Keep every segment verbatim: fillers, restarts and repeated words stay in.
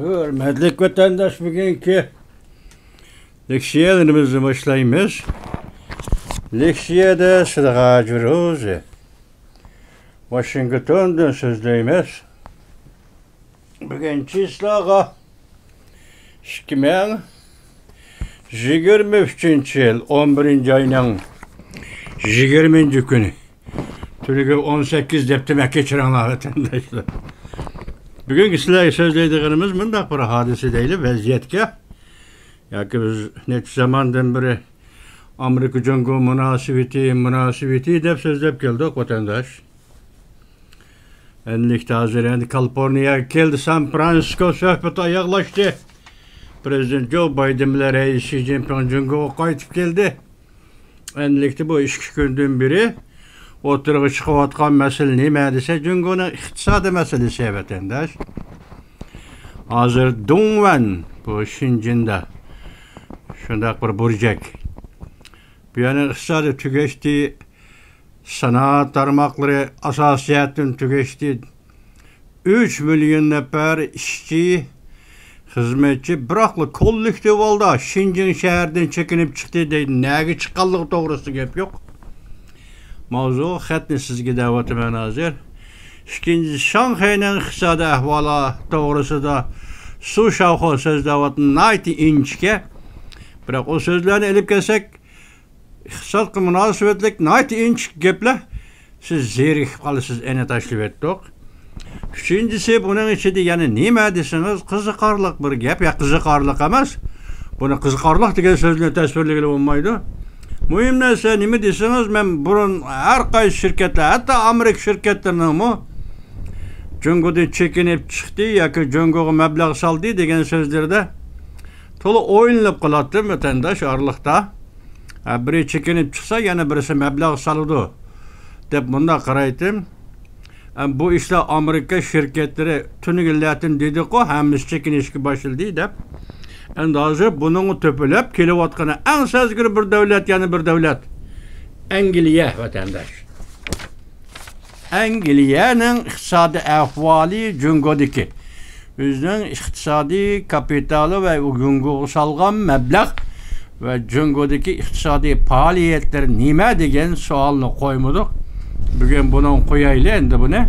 ھۆرمەتلىك ۋەتەنداش، بۈگۈنكى لېكسىيەلىرىمىزنى باشلايمىز. لېكسىيەدە سىلىغا ھاجى روزى ۋاشىنگتوندىن سۆزلەيمىز. بۈگۈن چىسلاغا ئىككى مىڭ يىگىرمە ئۈچىنچى يىل، ئون بىرىنچى ئاينىڭ يىگىرمىنچى كۈنى. تۈنۈگۈن ئون سەككىز دەپتىمەن، كەچۈرۈڭلار ۋەتەنداشلار. بۈگۈنكى سىلەرگە سۆزلەيدىغىنىمىز مۇنداق بىر ھادىسە دەيلى، ۋەزىيەتكە. ياكى بىز نەچچە زاماندىن بېرى ئامېرىكا جۇڭگو مۇناسىۋىتى، مۇناسىۋىتى دەپ سۆزلەپ كەلدۇق، ۋەتەنداش. ئەنلىكتە ھازىر ئەمدى كالىفورنىيەگە كەلدى، سان فرانسىسكو سۆھبىتى ئاياغلاشتى. پىرېزىدېنت جو بايدېن بىلەن رەئىس شى جىنپىڭ جۇڭگوغا قايتىپ كەلدى. ئەنلىكتە بۇ ئىككى كۈندىن بېرى ئوتتۇرىغا چىقىۋاتقان مەسىلە نېمە دېسە، جۇڭگونىڭ ئىقتىسادىي مەسىلىسى، ۋەتەنداش. ھازىر دۇڭۋەن، بۇ شىنجىندا شۇنداق بىر بۇرجەك. بۇ يەرنىڭ ئىقتىسادى تۈگەشتى، سانائەت تارماقلىرى ئاساسىي جەھەتتىن تۈگەشتى. ئۈچ مىليون نەپەر ئىشچى، خىزمەتچى بىراقلا كوللېكتىپ ھالدا شىنجىڭ شەھىرىدىن چېكىنىپ چىقتى دەيدۇ. نەگە چىققانلىقى توغرىسىدا گەپ يوق. ماۋزۇ خەتنى سىزگە دەۋاتىمەن ھازىر. ئىككىنچى، شاڭخەينىڭ ئىقتىسادىي ئەھۋالى توغرىسىدا سۇ شاۋخۇ سۆزلەۋاتىدۇ ناھايىتى ئىنچىكە. بىراق ئۇ سۆزلەرنى ئېلىپ كەلسەك، ئىقتىسادقا مۇناسىۋەتلىك ناھايىتى ئىنچىكە گەپلەر. سىز زېرىكىپ قالىسىز، ئەنە تاشلىۋەتتۇق. ئۈچىنچىسى، بۇنىڭ ئىچىدە يەنە نېمە دېسىڭىز، قىزىقارلىق بىر گەپ، يا قىزىقارلىق ئەمەس. بۇنى قىزىقارلىق دېگەن سۆزنى تەسۋىرلىگىلى بولمايدۇ. مۇھىم نەرسە نېمە دېسىڭىز، مەن بۇرۇن ھەر قايسى شىركەتلەر، ھەتتا ئامېرىكا شىركەتلىرىنىڭمۇ جۇڭگودىن چېكىنىپ چىقتى ياكى جۇڭگوغا مەبلەغ سالدى دېگەن سۆزلىرىدە تولا ئويلىنىپ قالاتتىم، ۋەتەنداش، ئارىلىقتا. ھە، بىرى چېكىنىپ چىقسا، يەنە بىرسى مەبلەغ سالىدۇ، دەپ مۇنداق قارايتتىم. ئەم، بۇ ئىشلار ئامېرىكا شىركەتلىرى تۈنۈگۈنلەتىن دېدىقۇ، ھەممىسى چېكىنىشكە باشلىدى، دەپ. ئەمدى ھازىر بۇنىڭغا تۆپىلەپ كېلىۋاتقىنى ئەڭ سەزگۈر بىر دۆلەت، يەنە بىر دۆلەت. ئەنگلىيە، ۋەتەنداش. ئەنگلىيەنىڭ ئىقتىسادىي ئەھۋالى جۇڭگودىكى. ئۆزىنىڭ ئىقتىسادىي كاپىتالى ۋە جۇڭگوغا سالغان مەبلەغ ۋە جۇڭگودىكى ئىقتىسادىي پائالىيەتلىرى نېمە دېگەن سوئالنى قويمىدۇق. بۈگۈن بۇنىڭ قويايلى ئەمدى بۇنى.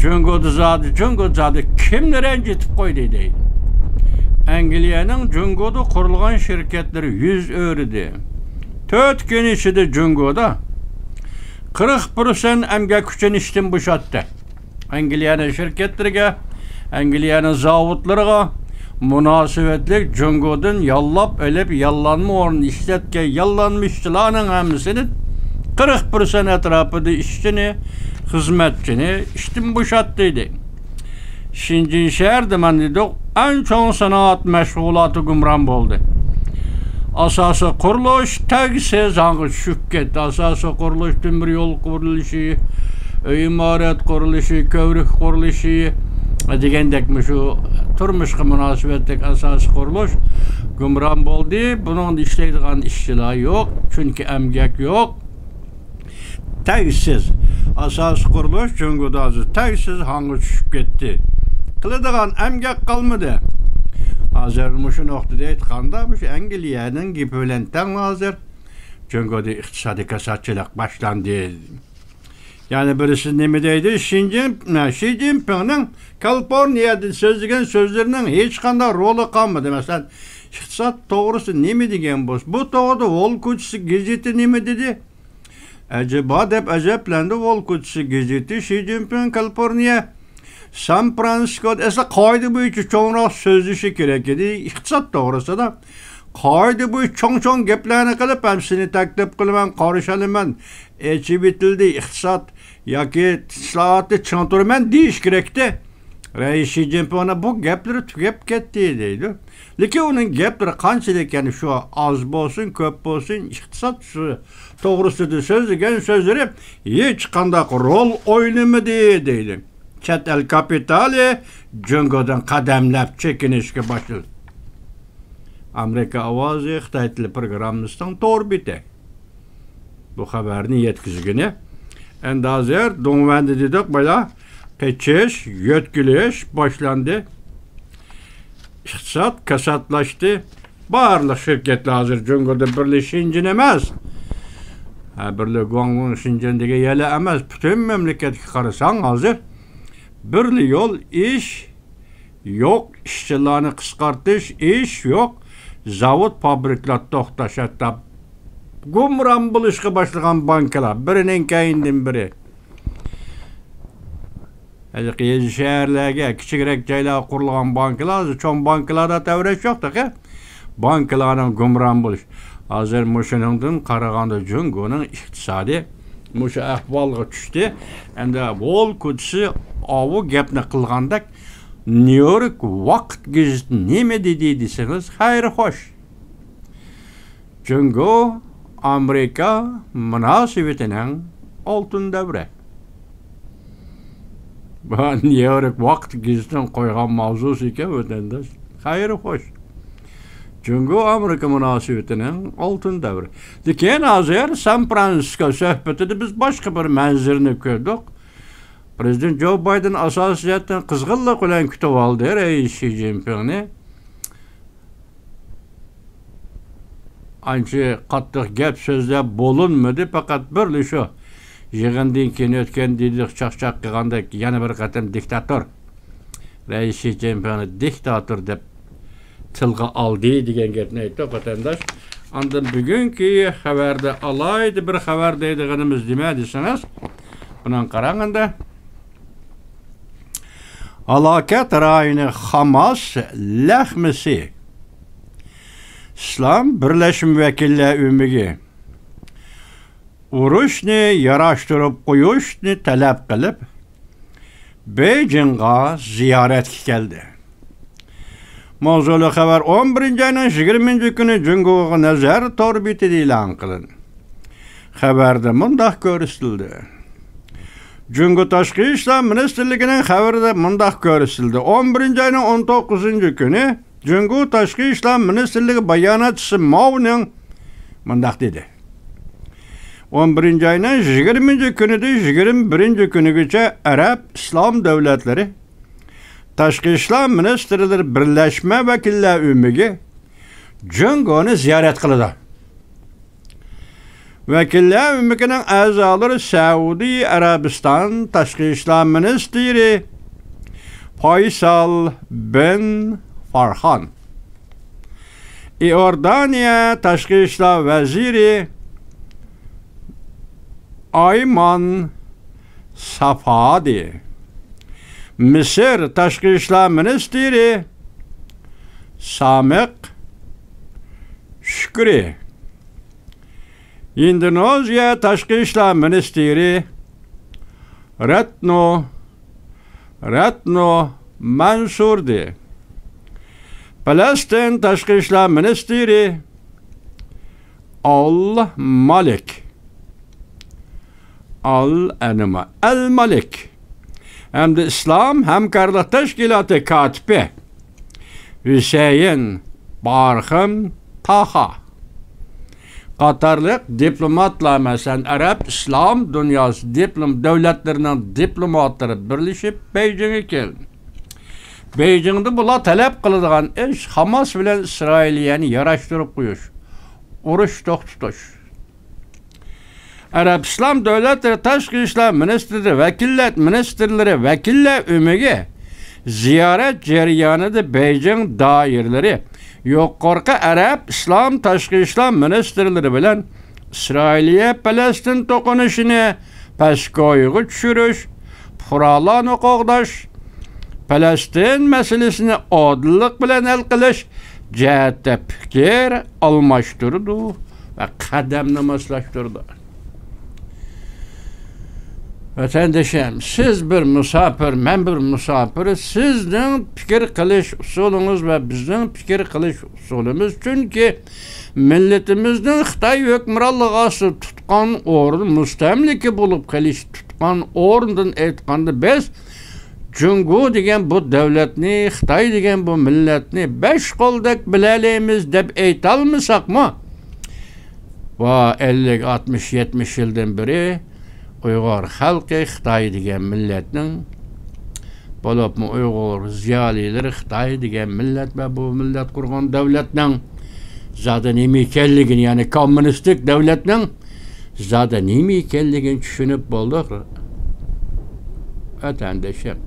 جۇڭگودا زادى، جۇڭگو زادى كىمنى رەنجىتىپ قويدى دەيدۇ. ئەنگلىيەنىڭ جۇڭگودا قۇرۇلغان شىركەتلىرى يۈز ئۆرىدى. تۆت كۈن ئىچىدە جۇڭگودا قىرىق پىرسەنت ئەمگەك كۈچىنى ئىشتىن بوشاتتى. ئەنگلىيەنىڭ شىركەتلىرىگە، ئەنگلىيەنىڭ زاۋۇتلىرىغا مۇناسىۋەتلىك جۇڭگودىن ياللاپ ئېلىپ، ياللانما ئورۇندا ئىشلەتكەن ياللانما ئىشچىلارنىڭ ھەممىسىنى، قىرىق پىرسەنت ئەتراپىدا ئىشچىنى، خىزمەتچىنى ئىشتىن بوشاتتى، دېدى. شىنجىن شەھىرىدە مانا دېدۇق، ئەڭ چوڭ سانائەت مەشغۇلاتى گۇمران بولدى. ئاساسىي قۇرۇلۇش تەگسىز ھالغا چۈشۈپ كەتتى. ئاساسىي قۇرۇلۇش، تۆمۈر يول قۇرۇلۇشى، ئۆي ئىمارەت قۇرۇلۇشى، كۆۋرۈك قۇرۇلۇشى دېگەندەك مۇشۇ تۇرمۇشقا مۇناسىۋەتلىك ئاساسىي قۇرۇلۇش گۇمران بولدى. بۇنىڭدا ئىشلەيدىغان ئىشچىلار يوق، چۈنكى ئەمگەك يوق. تەگسىز. ئاساسىي قۇرۇلۇش جۇڭگودا ھازىر تەگسىز ھالغا چۈشۈپ كەتتى. قىلىدىغان ئەمگەك قالمىدى. ھازىر مۇشۇ نۇقتىدا ئېيتقاندا، مۇشۇ ئەنگلىيەنىڭ گېپى بىلەن تەڭ ھازىر جۇڭگودا ئىقتىسادىي كاساتچىلىق باشلاندى. يەنە بىرسى نېمە دەيدۇ؟ شىنجىن-، شى جىنپىڭنىڭ كالىفورنىيەدە سۆزلىگەن سۆزلىرىنىڭ ھېچقانداق رولى قالمىدى. مەسىلەن، ئىقتىساد توغرىسىدا نېمە دېگەن بولسا، بۇ توغرىدا ۋول كوچىسى گېزىتى نېمە دېدى؟ ئەجەبا دەپ ئەجەبلەندى. ۋول كوچىسى گېزىتى شى جىنپىڭ كالىفورنىيە، سان فرانسىسكودا ئەسلى قائىدە بويىچە چوڭراق سۆزلىشى كېرەك ئىدى ئىقتىساد توغرىسىدا. قائىدە بويىچە چوڭ-چوڭ گەپلەرنى قىلىپ، ھەممىسىنى تەكلىپ قىلىمەن، قارشى ئالىمەن، ئېچىۋېتىلدى ئىقتىساد ياكى ئىسلاھاتنى چىڭ تۇرىمەن دېيىش كېرەكتى. رەئىس شى جىنپىڭنىڭ بۇ گەپلىرى تۈگەپ كەتتى دەيدۇ. لېكىن ئۇنىڭ گەپلىرى قانچىلىك، يەنى شۇ ئاز بولسۇن، كۆپ بولسۇن، ئىقتىساد سۆ-، توغرىسىدا سۆزلىگەن سۆزلىرى ھېچقانداق رول ئوينىمىدى دەيدۇ. چەت ئەل كاپىتالى جۇڭگودىن قەدەملەپ چېكىنىشكە باشلىدى. ئامېرىكا ئاۋازى خىتاي تىلى پروگراممىسىنىڭ تور بېتى. بۇ خەۋەرنى يەتكۈزگىنى. ئەمدى ھازىر دۇڭۋەندە دېدۇق، بايا قېچىش، يۆتكىلىش باشلاندى. ئىقتىساد كاساتلاشتى. بارلىق شىركەتلەر ھازىر جۇڭگودا بىرلا شېنجېن ئەمەس. ھە، بىرلا گۇاڭدۇڭ، شېنجېن دېگەن يەرلەر ئەمەس. پۈتۈن مەملىكەتكە قارىساڭ ھازىر بىرلا يول ئىش يوق، ئىشچىلارنى قىسقارتىش، ئىش يوق، زاۋۇت، پابرىكلار توختاش، ھەتتا گۇمران بولۇشقا باشلىغان بانكىلار بىرىنىڭ كەينىدىن بىرى. ھېلىقى يېزا شەھەرلەرگە، كىچىكرەك جايلارغا قۇرۇلغان بانكىلار ھازىر چوڭ بانكىلاردا تەۋرەش يوق تېخى. بانكىلارنىڭ گۇمران بولۇش. ھازىر مۇشۇنىڭدىن قارىغاندا جۇڭگونىڭ ئىقتىسادى مۇشۇ ئەھۋالغا چۈشتى. ئەمدى ۋول كوچىسى ئاۋۇ گەپنى قىلغاندەك، نيۇ يورك ۋاقىت گېزىتى نېمە دېدى دېسىڭىز، خەير خوش. جۇڭگو ئامېرىكا مۇناسىۋىتىنىڭ ئالتۇن دەۋرى. بۇ نيۇ يورك ۋاقىت گېزىتىنىڭ قويغان ماۋزۇسى ئىكەن، ۋەتەنداش. خەير خوش. جۇڭگو ئامېرىكا مۇناسىۋىتىنىڭ ئالتۇن دەۋرى. لېكىن ھازىر سان فرانسىسكو سۆھبىتىدە بىز باشقا بىر مەنزىرىنى كۆردۇق. پرېزىدېنت جو بايدېن ئاساسىي جەھەتتىن قىزغىنلىق بىلەن كۈتۈۋالدى رەئىس شى جىنپىڭنى. ئانچە قاتتىق گەپ سۆزلەپ بولۇنمىدى، پەقەت بىرلا شۇ يىغىندىن كېيىن ئۆتكەن دېدۇق، چاقچاق قىلغاندەك يەنە بىر قېتىم دىكتاتور، رەئىس شى جىنپىڭنى دىكتاتور دەپ تىلغا ئالدى دېگەن گەپنى ئېيتتۇق، ۋەتەنداش. ئاندىن بۈگۈنكى خەۋەردە ئالاھىدە بىر خەۋەر دەيدىغىنىمىز نېمە دېسىڭىز، بۇنىڭغا قاراڭ ئەمدى. ھالاكەت رايونى خاماس لەخمىسى. ئىسلام بىرلەشمە ۋەكىللەر ئۆمىكى ئۇرۇشنى ياراشتۇرۇپ قويۇشنى تەلەپ قىلىپ، بېيجىڭغا زىيارەتكە كەلدى. ماۋزۇلۇق خەۋەر ئون بىرىنچى ئاينىڭ يىگىرمىنچى كۈنى جۇڭگوغا نەزەر تور بېتىدە ئېلان قىلىندى. خەۋەردە مۇنداق كۆرسىتىلدى. جۇڭگو تاشقى ئىشلار مىنىستىرلىكىنىڭ خەۋىرىدە مۇنداق كۆرسىتىلدى. ئون بىرىنچى ئاينىڭ ئون توققۇزىنچى كۈنى جۇڭگو تاشقى ئىشلار مىنىستىرلىكى باياناتچىسى ماۋنىڭ مۇنداق دېدى. ئون بىرىنچى ئاينىڭ يىگىرمىنچى كۈنىدىن يىگىرمە بىرىنچى كۈنىگىچە ئەرەب ئىسلام دۆلەتلىرى تاشقى ئىشلار مىنىستىرلىرى بىرلەشمە ۋەكىللەر ئۆمىكى جۇڭگونى زىيارەت قىلىدۇ. ۋەكىللەر ئۆمىكىنىڭ ئەزالىرى سەئۇدى ئەرەبىستان تاشقى ئىشلار مىنىستىرى فايسال بىن فارخان، ئىئوردانىيە تاشقى ئىشلار ۋەزىرى ئايمان سافادى، مىسىر تاشقى ئىشلار مىنىستىرى سامىق شۈكرى، ئىندونېزىيە تاشقى ئىشلار مىنىستىرى رەتنو، رەتنو مەنسۇردى، پەلەستىن تاشقى ئىشلار مىنىستىرى ئال مالىك، ئال ئەنىما، ئەل مالىك ھەمدە ئىسلام ھەمكارلىق تەشكىلاتى كاتىپى ھۈسەيىن بارخىم تاخا قاتارلىق دىپلوماتلار، مەسىلەن، ئەرەب ئىسلام دۇنياسى دىپلوم-، دۆلەتلىرىنىڭ دىپلوماتلىرى بىرلىشىپ بېيجىڭغا كەلدى. بېيجىڭدا بۇلار تەلەپ قىلىدىغان ئىش خاماس بىلەن ئىسرائىلىيەنى ياراشتۇرۇپ قويۇش، ئۇرۇش توختىتىش. ئەرەب ئىسلام دۆلەتلىرى تاشقى ئىشلار مىنىستىرى ۋەكىللەر، مىنىستىرلىرى ۋەكىللەر ئۆمىكى زىيارەت جەريانىدا بېيجىڭ دائىرىلىرى يۇقىرىقى ئەرەب ئىسلام تاشقى ئىشلار مىنىستىرلىرى بىلەن ئىسرائىلىيە پەلەستىن توقۇنۇشىنى پەسكويغا چۈشۈرۈش، پۇقرالارنى قوغداش، پەلەستىن مەسىلىسىنى ئادىللىق بىلەن ھەل قىلىش جەھەتتە پىكىر ئالماشتۇرىدۇ ۋە قەدەمنى ماسلاشتۇرىدۇ. ۋەتەندىشىم، سىز بىر مۇساپىر، مەن بىر مۇساپىر. سىزنىڭ پىكىر قىلىش ئۇسۇلىڭىز ۋە بىزنىڭ پىكىر قىلىش ئۇسۇلىمىز، چۈنكى مىللىتىمىزنىڭ خىتاي ھۆكۈمرانلىقى ئاستىدا تۇتقان ئورنى، مۇستەملىكە بولۇپ قېلىش، تۇتقان ئورنىدىن ئېيتقاندا، بىز جۇڭگو دېگەن بۇ دۆلەتنى، خىتاي دېگەن بۇ مىللەتنى بەش قولدەك بىلەلەيمىز دەپ ئېيتالمىساقمۇ، بۇ ئەللىك، ئاتمىش، يەتمىش يىلدىن بېرى ئۇيغۇر خەلقى خىتاي دېگەن مىللەتنىڭ بولۇپمۇ ئۇيغۇر زىيالىيلىرى خىتاي دېگەن مىللەت ۋە بۇ مىللەت قۇرغان دۆلەتنىڭ زادى نېمە ئىكەنلىكىنى، يەنى كوممۇنىستىك دۆلەتنىڭ زادى نېمە ئىكەنلىكىنى چۈشىنىپ بولدۇق، ۋەتەندىشىم.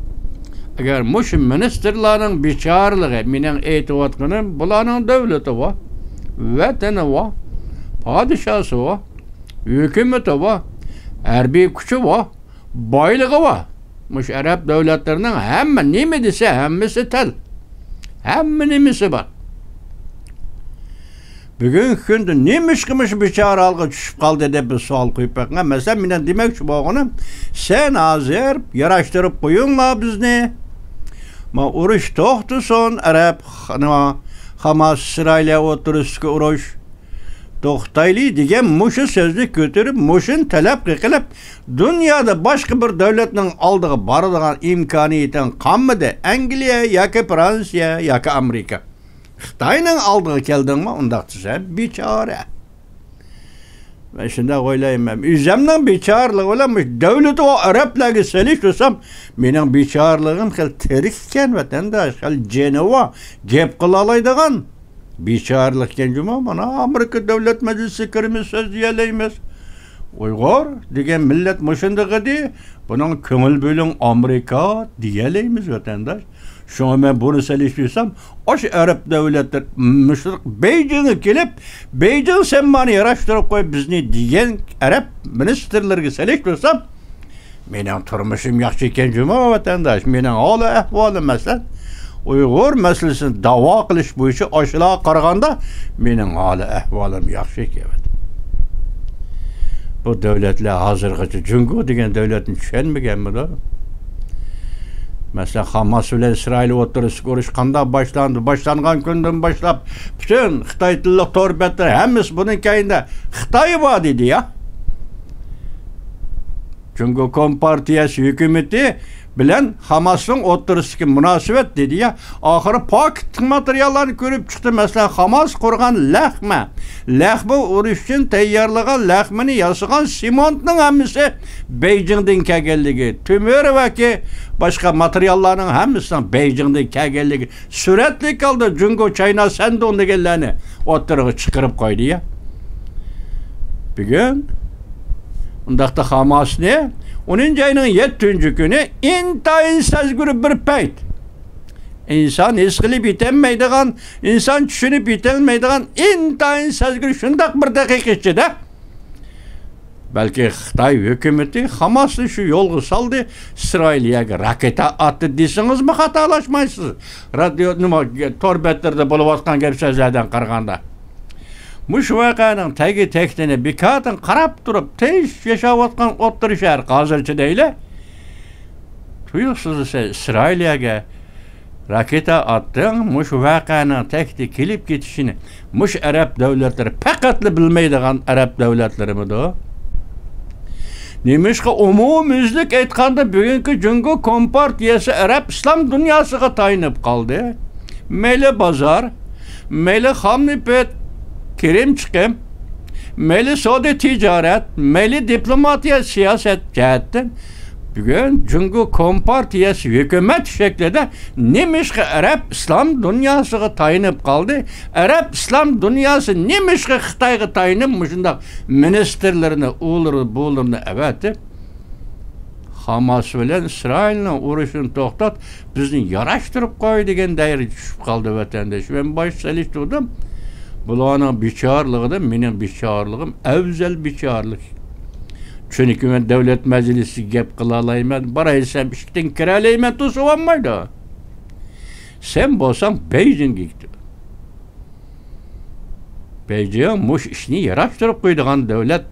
ئەگەر مۇشۇ مىنىستىرلارنىڭ بىچارىلىقى، مېنىڭ ئېيتىۋاتقىنىم، بۇلارنىڭ دۆلىتى بار، ۋەتىنى بار، پادىشاسى بار، ھۆكۈمىتى بار، ھەربىي كۈچى بار، بايلىقى بار. مۇشۇ ئەرەب دۆلەتلىرىنىڭ ھەممە نېمە دېسە، ھەممىسى تەل. ھەممە نېمىسى بار. بۈگۈنكى كۈندە نېمىشقا مۇشۇ بىچارە ھالغا چۈشۈپ قالدى دەپ بىر سوئال قويۇپ بېقىڭ. مەسىلەن، مېنىڭ دېمەكچى بولغىنىم، سەن ھازىر ياراشتۇرۇپ قويۇڭلار بىزنى. ما ئۇرۇش توختىسۇن، ئەرەب، نېمە، خاماس ئىسرائىلىيە ئوتتۇرىسىدىكى ئۇرۇش توختايلى دېگەن مۇشۇ سۆزنى كۆتۈرۈپ، مۇشۇنى تەلەپ قىلىپ، دۇنيادا باشقا بىر دۆلەتنىڭ ئالدىغا بارىدىغان ئىمكانىيىتىڭ قالمىدى. ئەنگلىيە ياكى فرانسىيە ياكى ئامېرىكا. خىتاينىڭ ئالدىغا كەلدىڭمۇ، ئۇنداق دېسە، بىچارە. مەن شۇنداق ئويلايمەن. ئۆزۈمنىڭ بىچارىلىقى بىلەن مۇشۇ دۆلىتى بار ئەرەبلەرگە سېلىشتۇرسام، مېنىڭ بىچارىلىقىم خېلى تىرىك ئىكەن، ۋەتەنداش. خېلى جېنى بار، گەپ قىلالايدىغان. بىچارىلىق ئىكەن جۇمۇ، مانا ئامېرىكا دۆلەت مەجلىسىگە كىرىمىز، سۆز دېيەلەيمىز. ئۇيغۇر دېگەن مىللەت مۇشۇنداق ئىدى، بۇنىڭغا كۆڭۈل بۆلۈڭ ئامېرىكا دېيەلەيمىز ۋەتەنداش. شۇڭا مەن بۇنى سېلىشتۇرسام، ئاشۇ ئەرەب دۆلەتلىرى مۇشۇ بېيجىڭغا كېلىپ، بېيجىڭ سەن مانا ياراشتۇرۇپ قوي بىزنى دېگەن ئەرەب مىنىستىرلىرىگە سېلىشتۇرسام، مېنىڭ تۇرمۇشۇم ياخشى ئىكەن جۇمۇ ۋەتەنداش. مېنىڭ ھالى ئەھۋالىم مەسىلەن، ئۇيغۇر مەسىلىسىنى داۋا قىلىش بويىچە ئاشۇلارغا قارىغاندا مېنىڭ ھالى ئەھۋالىم ياخشى ئىكەن. بۇ دۆلەتلەر ھازىرغىچە جۇڭگو دېگەن دۆلەتنى چۈشەنمىگەنمىدۇ؟ مەسىلەن، خاماس بىلەن ئىسرائىل ئوتتۇرىسىدىكى ئۇرۇش قانداق باشلاندى؟ باشلانغان كۈندىن باشلاپ پۈتۈن خىتاي تىللىق تور بەتلىرى ھەممىسى بۇنىڭ كەينىدە خىتاي بار دېدى يا. جۇڭگو كومپارتىيەسى ھۆكۈمىتى بىلەن خاماسنىڭ ئوتتۇرىسىدىكى مۇناسىۋەت دېدى يا. ئاخىرى پاكىتلىق ماتېرىياللارنى كۆرۈپ چىقتى. مەسىلەن، خاماس قۇرغان لەخمە، لەخمە ئۇرۇش ئۈچۈن تەييارلىغان لەخمىنى ياسىغان سېمونتنىڭ ھەممىسى بېيجىڭدىن كەلگەنلىكى، تۆمۈر ۋەكى باشقا ماتېرىياللارنىڭ ھەممىسىنىڭ بېيجىڭدىن كەلگەنلىكى سۈرەتلىك ھالدا جۇڭگو چاينا سەندۇڭ دېگەنلەرنى ئوتتۇرىغا چىقىرىپ قويدى يا. بۈگۈن ئۇنداقتا خاماسنى ئونىنچى ئاينىڭ يەتتىنچى كۈنى ئىنتايىن سەزگۈر بىر پەيت، ئىنسان ھېس قىلىپ يېتەلمەيدىغان، ئىنسان چۈشىنىپ يېتەلمەيدىغان ئىنتايىن سەزگۈر شۇنداق بىر دەقىقە ئىچىدە، بەلكى خىتاي ھۆكۈمىتى خاماسنى شۇ يولغا سالدى، ئىسرائىلىيەگە راكېتا ئاتتى دېسىڭىزمۇ خاتالاشمايسىز. رادىيو، نېمە، تور بەتلىرىدە بولۇۋاتقان گەپ سۆزلەردىن قارىغاندا. مۇشۇ ۋەقەنىڭ تەگى تەكتىنى بىكارىدىن قاراپ تۇرۇپ، تىنچ ياشاۋاتقان ئوتتۇرا شەرق ھازىرچە دەيلى، تۇيۇقسىز سەن ئىسرائىلىيەگە راكېتا ئاتتىڭ، مۇشۇ ۋەقەنىڭ تەكتى كېلىپ كېتىشىنى مۇشۇ ئەرەب دۆلەتلىرى پەقەتلا بىلمەيدىغان ئەرەب دۆلەتلىرىمىدۇ؟ نېمىشقا ئومۇميۈزلۈك ئېيتقاندا بۈگۈنكى جۇڭگو كومپارتىيەسى ئەرەب ئىسلام دۇنياسىغا تايىنىپ قالدى؟ مەيلى بازار، مەيلى خام نېفىت، كىرىم چىقىم، مەيلى سودا تىجارەت، مەيلى دىپلوماتىيە سىياسەت جەھەتتىن بۈگۈن جۇڭگو كومپارتىيەسى ھۆكۈمەت شەكلىدە نېمىشقا ئەرەب ئىسلام دۇنياسىغا تايىنىپ قالدى؟ ئەرەب ئىسلام دۇنياسى نېمىشقا خىتايغا تايىنىپ مۇشۇنداق مىنىستىرلىرىنى، ئۇلىرى، بۇلىرىنى ئەۋەتىپ، خاماس بىلەن ئىسرائىلنىڭ ئۇرۇشىنى توختات، بىزنى ياراشتۇرۇپ قوي دېگەن دائىرىگە چۈشۈپ قالدى ۋەتەنداش. مەن باشتا سېلىشتۇردۇم. بۇلارنىڭ بىچارىلىقىدىن مېنىڭ بىچارىلىقىم ئەۋزەل بىچارىلىق. چۈنكى مەن دۆلەت مەجلىسىگە گەپ قىلالايمەن، بارايسەم ئىشىكتىن كىرەلەيمەن، توسۇۋالمايدۇ. سەن بولساڭ بېيجىڭگە كېتىپ، بېيجىڭ مۇشۇ ئىشنى ياراشتۇرۇپ قويىدىغان دۆلەت.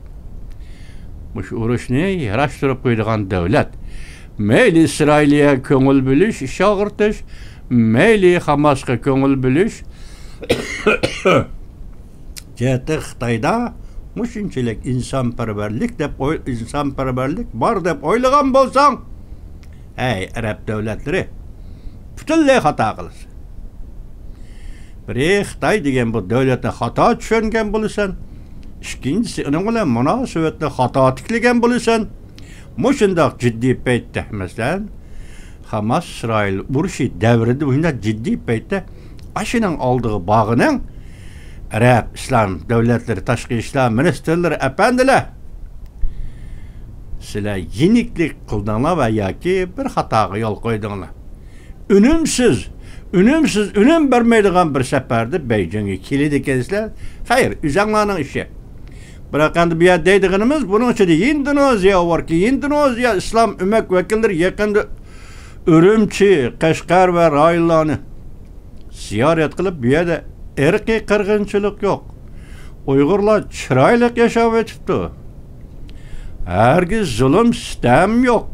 مۇشۇ ئۇرۇشنى ياراشتۇرۇپ قويىدىغان دۆلەت. مەيلى ئىسرائىلىيەگە كۆڭۈل بۆلۈش، ئىچ ئاغرىتىش، مەيلى خاماسقا كۆڭۈل بۆلۈش جەھەتتە خىتايدا مۇشۇنچىلىك ئىنسانپەرۋەرلىك دەپ ئوي-، ئىنسانپەرۋەرلىك بار دەپ ئويلىغان بولساڭ، ھەي، ئەرەب دۆلەتلىرى، پۈتۈنلەي خاتا قىلىسەن. بىرى، خىتاي دېگەن بۇ دۆلەتنى خاتا چۈشەنگەن بولىسەن. ئىككىنچىسى، ئۇنىڭ بىلەن مۇناسىۋەتنى خاتا تىكلىگەن بولىسەن. مۇشۇنداق جىددىي پەيتتە، مەسىلەن، ھاماس ئىسرائىل ئۇرۇشى دەۋرىدە مۇشۇنداق جىددىي پەيتتە ئاشۇنىڭ ئالدىغا بارغىنىڭ، ئەرەب ئىسلام دۆلەتلىرى تاشقى ئىشلار مىنىستىرلىرى، ئەپەندىلەر، سىلەر يېنىكلىك قىلدىڭلار ۋە ياكى بىر خاتاغا يول قويدۇڭلار. ئۈنۈمسىز، ئۈنۈمسىز، ئۈنۈم بەرمەيدىغان بىر سەپەردە بېيجىڭگە كېلىدىكەنسىلەر. خەير، ئۆزەڭلارنىڭ ئىشى. بىراق ئەمدى بۇ يەردە دەيدىغىنىمىز، بۇنىڭ ئىچىدە ئىندونېزىيا باركى، ئىندونېزىيا ئىسلام ئۆمەك ۋەكىللىرى يېقىندا ئۈرۈمچى، قەشقەر ۋە رايونلارنى زىيارەت قىلىپ، بۇ يەردە ئىرقىي قىرغىنچىلىق يوق. ئۇيغۇرلار چىرايلىق ياشاۋېتىپتۇ. ھەرگىز زۇلۇم، سىتەم يوق.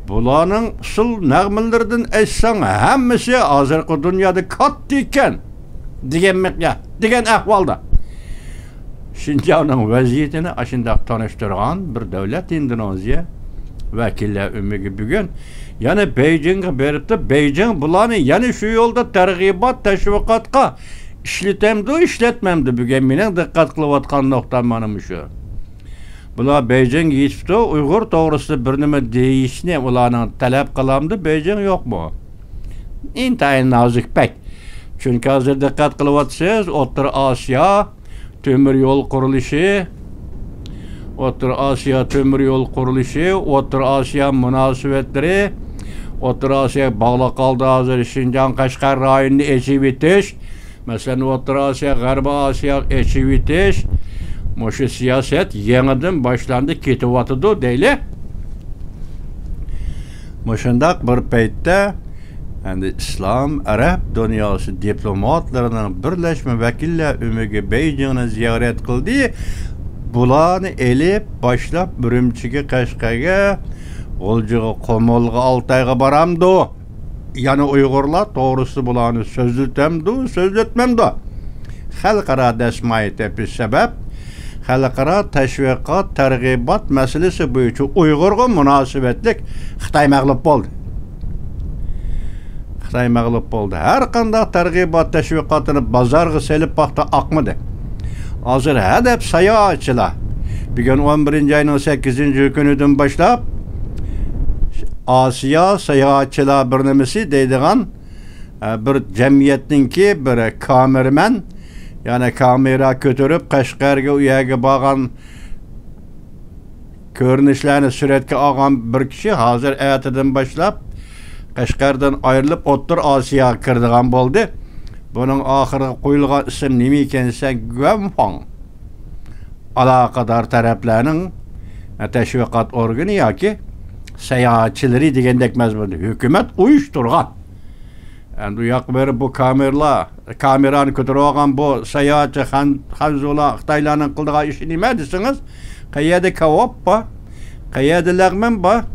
بۇلارنىڭ ئۇسسۇل نەغمىلىرىدىن ئېيتساڭ، ھەممىسى ھازىرقى دۇنيادا كاتتا ئىكەن دېگەن مىقيا-، دېگەن ئەھۋالدا. شىنجاڭنىڭ ۋەزىيىتىنى ئاشۇنداق تونۇشتۇرغان بىر دۆلەت ئىندونېزىيە ۋەكىللەر ئۆمىكى بۈگۈن يەنە بېيجىڭغا بېرىپتۇ. بېيجىڭ بۇلارنى يەنە شۇ يولدا تەرغىبات، تەشۋىقاتقا ئىشلىتەمدۇ، ئىشلەتمەمدۇ؟ بۈگۈن مېنىڭ دىققەت قىلىۋاتقان نۇقتام مانا مۇشۇ. بۇلار بېيجىڭغا يېتىپتۇ، ئۇيغۇر توغرىسىدا بىر نېمە دېيىشنى ئۇلارنىڭ تەلەپ قىلامدۇ؟ بېيجىڭ يوقمۇ؟ ئىنتايىن نازۇك پەيت. چۈنكى ھازىر دىققەت قىلىۋاتىسىز، ئوتتۇرا ئاسىيا تۆمۈر يول قۇرۇلۇشى، ئوتتۇرا ئاسىيا تۆمۈر يول قۇرۇلۇشى، ئوتتۇرا ئاسىيا مۇناسىۋەتلىرى، ئوتتۇرا ئاسىيا باغلىق ھالدا ھازىر شىنجاڭ، قەشقەر رايونىنى ئېچىۋېتىش، مەسىلەن، ئوتتۇرا ئاسىيا، غەربىي ئاسىيا ئېچىۋېتىش، مۇشۇ سىياسەت يېڭىدىن باشلاندى، كېتىۋاتىدۇ دەيلى. مۇشۇنداق بىر پەيتتە، ئەمدى ئىسلام، ئەرەب دۇنياسى دىپلوماتلىرىنىڭ بىرلەشمە ۋەكىللەر ئۆمىكى بېيجىڭنى زىيارەت قىلدى. بۇلارنى ئېلىپ باشلاپ ئۈرۈمچىگە، قەشقەرگە، غۇلجىغا، قۇمۇلغا، ئالتايغا بارامدۇ؟ يەنە ئۇيغۇرلار توغرىسىدا بۇلارنى سۆزلىتەمدۇ، سۆزلەتمەمدۇ؟ خەلقئارا دەسمايە تېپىش سەۋەب، خەلقئارا تەشۋىقات، تەرغىبات مەسىلىسى بويىچە ئۇيغۇرغا مۇناسىۋەتلىك خىتاي مەغلۇپ بولدى. خىتاي مەغلۇپ بولدى. ھەر قانداق تەرغىبات تەشۋىقاتىنى بازارغا سېلىپ باقتى، ئاقمىدى. ھازىر ھەدەپ ساياھەتچىلەر. بۈگۈن ئون بىرىنچى ئاينىڭ سەككىزىنچى كۈنىدىن باشلاپ، ئاسىيا ساياھەتچىلەر بىرلەشمىسى دەيدىغان، ئە، بىر جەمئىيەتنىڭكى بىر كامېرمەن، يەنى كامېرا كۆتۈرۈپ، قەشقەرگە، ئۇ يەرگە بارغان كۆرۈنۈشلەرنى سۈرەتكە ئالغان بىر كىشى ھازىر ئەتىدىن باشلاپ قەشقەردىن ئايرىلىپ ئوتتۇرا ئاسىياغا كىرىدىغان بولدى. بۇنىڭ ئاخىرىغا قويۇلغان ئىسىم نېمە ئىكەن دېسەڭ، گۇەنفاڭ. ئالاقىدار تەرەپلەرنىڭ تەشۋىقات ئورگىنى ياكى ساياھەتچىلىرى دېگەندەك مەزمۇندا ھۆكۈمەت ئۇيۇشتۇرغان. ئەمدى ئۇ ياققا بېرىپ بۇ كامېرلا-، كامېرانى كۆتۈرۈۋالغان بۇ ساياھەتچى خەن-، خەنزۇلار، خىتايلارنىڭ قىلىدىغان ئىشى نېمە دېسىڭىز، قەيەردە كاۋاپ بار، قەيەردە لەغمەن بار،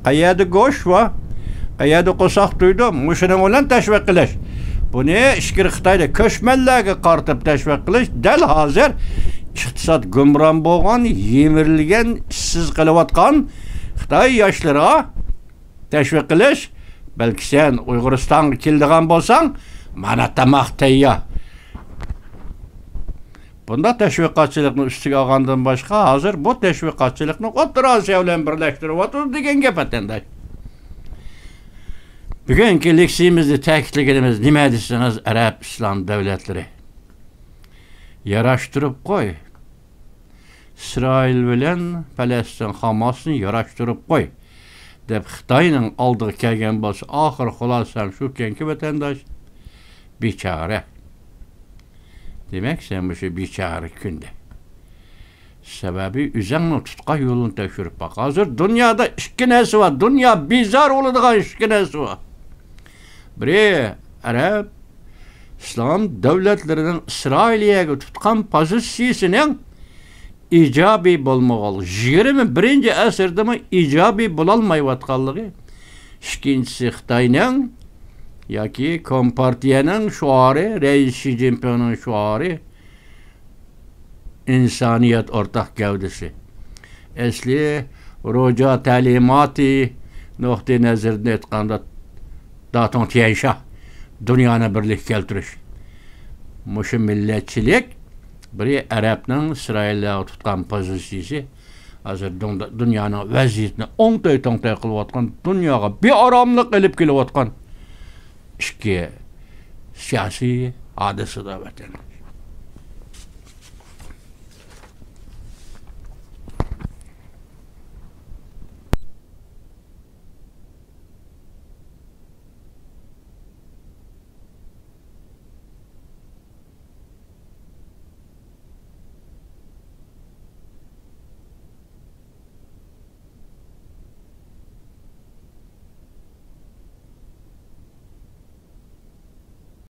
قەيەردە گۆش بار، قەيەردە قورساق تويىدۇ، مۇشۇنىڭ بىلەن تەشۋىق قىلىش. بۇنى ئىچكىرى خىتايدا كۆچمەنلەرگە قارىتىپ تەشۋىق قىلىش، دەل ھازىر ئىقتىساد گۇمران بولغان، يىمىرىلگەن، ئىشسىز قېلىۋاتقان خىتاي ياشلىرىغا تەشۋىق قىلىش، بەلكى سەن ئۇيغۇرىستانغا كېلىدىغان بولساڭ، مانا تاماق تەييار. بۇنداق تەشۋىقاتچىلىقنى ئۈستىگە ئالغاندىن باشقا، ھازىر بۇ تەشۋىقاتچىلىقنى ئوتتۇرا ئاسىيا بىلەن بىرلەشتۈرۈۋاتىدۇ دېگەن گەپ، ۋەتەنداش. بۈگۈنكى لېكسىيىمىزدە تەكىتلىگىنىمىز نېمە دېسىڭىز، ئەرەب ئىسلام دۆلەتلىرى، ياراشتۇرۇپ قوي. ئىسرائىل بىلەن پەلەستىن خاماسنى ياراشتۇرۇپ قوي، دەپ خىتاينىڭ ئالدىغا كەلگەن بولسا، ئاخىر خۇلاسەم شۇكەنكى، ۋەتەنداش، بىچارە. دېمەك، سەن مۇشۇ بىچارە كۈندە. سەۋەبى، ئۆزەڭنىڭ تۇتقان يولۇنى تەكشۈرۈپ باق. ھازىر دۇنيادا ئىككى نەرسە بار، دۇنيا بىزار بولىدىغان ئىككى نەرسە بار. بىرى، ئەرەب ئىسلام دۆلەتلىرىنىڭ ئىسرائىلىيەگە تۇتقان پوزىتسىيىسىنىڭ ئىجابىي بولمىغانلىقى، يىگىرمە بىرىنچى ئەسىردىمۇ ئىجابىي بولالمايۋاتقانلىقى. ئىككىنچىسى، خىتاينىڭ ياكى كومپارتىيەنىڭ شوئارى، رەئىس شى جىنپىڭنىڭ شوئارى، ئىنسانىيەت ئورتاق گەۋدىسى. ئەسلى روجا تەلىماتى نۇقتىئى نەزىرىدىن ئېيتقاندا، داتۇڭ تيەنشا، دۇنيانى بىرلىككە كەلتۈرۈش. مۇشۇ مىللەتچىلىك، بىرى ئەرەبنىڭ ئىسرائىلىيەگە تۇتقان پوزىتسىيىسى، ھازىر دۇنيانىڭ ۋەزىيىتىنى ئوڭتەي توڭتەي قىلىۋاتقان، دۇنياغا بىئاراملىق ئېلىپ كېلىۋاتقان ئىككى سىياسىي ھادىسىدە ۋەتەن.